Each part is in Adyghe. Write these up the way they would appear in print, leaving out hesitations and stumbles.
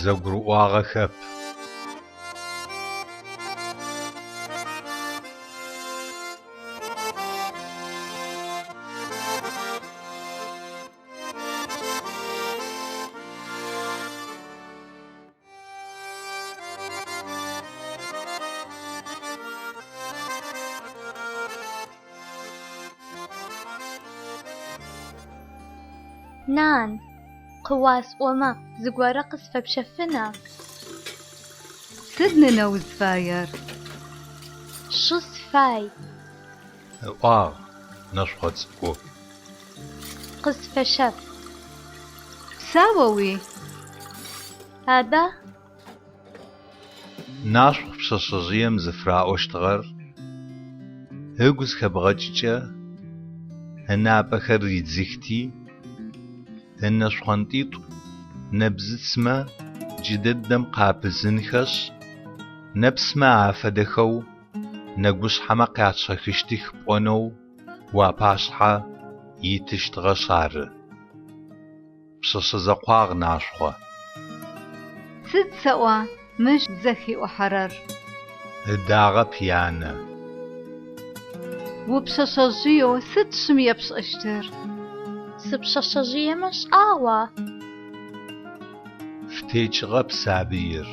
Зэгурыӏуагъэхэп. Нан, къыуасӏомэ, зыгорэ къысфэпщэфына? Сыд нынэ узфаер? Шы сыфай. Ыӏуагъ Нэшхъо цӏыкӏу. Къысфэщэф. Псаоуи? Адэ? Нашхъу пшъэшъэжъыем зыфыраӏощтыгъэр ыгу зыхэбгъэкӏыкӏэ ынапӏэхэр ридзыхти, ынэ шхъонтӏитӏу нэбзыцмэ джыдэдэм къапызынхэшъ, нэпсмэ афэдэхэу нэгушъхьэмэ къячъэхыщтых пӏонэу уапашъхьэ итыщтыгъэшъ ары. Пшъэшъэ зэкъуагъ Нашхъо. Сыд сэӏо мыщ зэхиӏухьэрэр? Ыдагъэп янэ. Упшъэшъэжъыеу сыд шым епшӏэщтыр? Сыпшъэшъэжъыемэ шӏагъуа? Фытекӏыгъэп сабыир.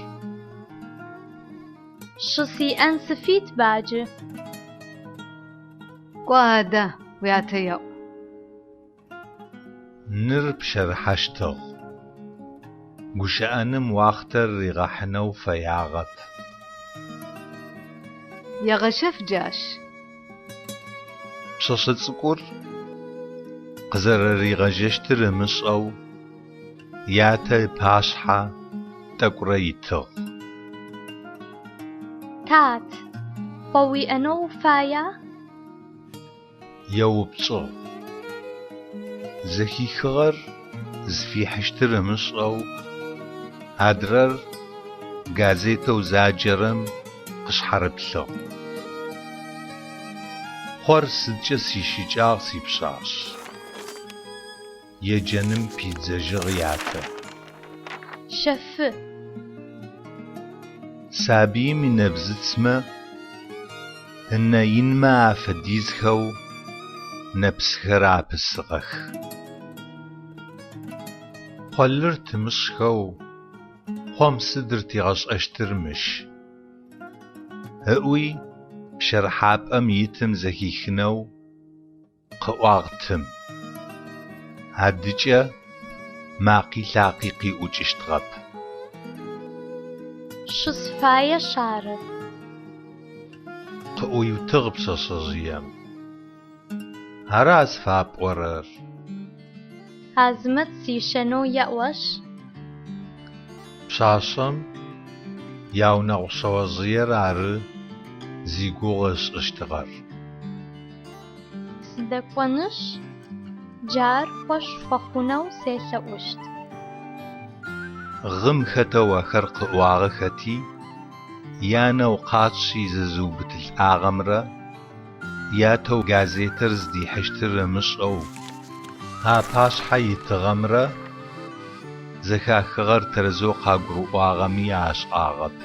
Шы сиӏэн сыфитба джы? Кӏо адэ, уятэ еӏу. Ныр пщэрыхьащтыгъ, гущыӏэным уахътэр ригъэхьынэу фэягъэп. Егъэщэф джы ащ. Пшъэшъэ цӏыкӏур къызэрэригъэжьэщтыр ымышӏэу ятэ ыпашъхьэ тӏэкӏурэ итыгъ. Тат, къо уиӏэнэу уфая? Еупчӏыгъ. Зэхихыгъэр зыфихьыщтыр ымышӏэу, адрэр газетэу заджэрэм къышъхьарыплъыгъ. Къор сыдкӏэ сищыкӏагъ, сипшъашъ? Еджэным пидзэжьыгъ ятэ. Щэфы. Сабыим инэбзыцмэ ынэ инмэ афэдизхэу нэпсхэр апысыгъэх. Къолыр тымышхэу къом сыд рытигъэшӏэщтыр мыщ? Ыӏуи пщэрыхьапӏэм итым зэхихынэу къыӏуагъ тым. Адыкӏэ макъи лъакъи къиӏукӏыщтыгъэп. Шы сыфаешъ ары. Къыӏуиутыгъ пшъэшъэжъыем. Ара зыфапӏорэр? Азмэт сищэнэу еӏошъ. Пшъашъэм яунэгъу шъэожъыер ары зигугъу ышӏыщтыгъэр. Сыдэкӏонышъ, джар къо сфэхъунэу селъэӏущт. Гъым хэтэу ахэр къыӏуагъэхэти, янэу къачъи зэзыубытылӏагъэмрэ ятэу газетыр зыдихьыщтыр ымышӏэу апашъхьэ итыгъэмрэ зэхахыгъэр тэрэзэу къагурыӏуагъэми ашӏагъэп.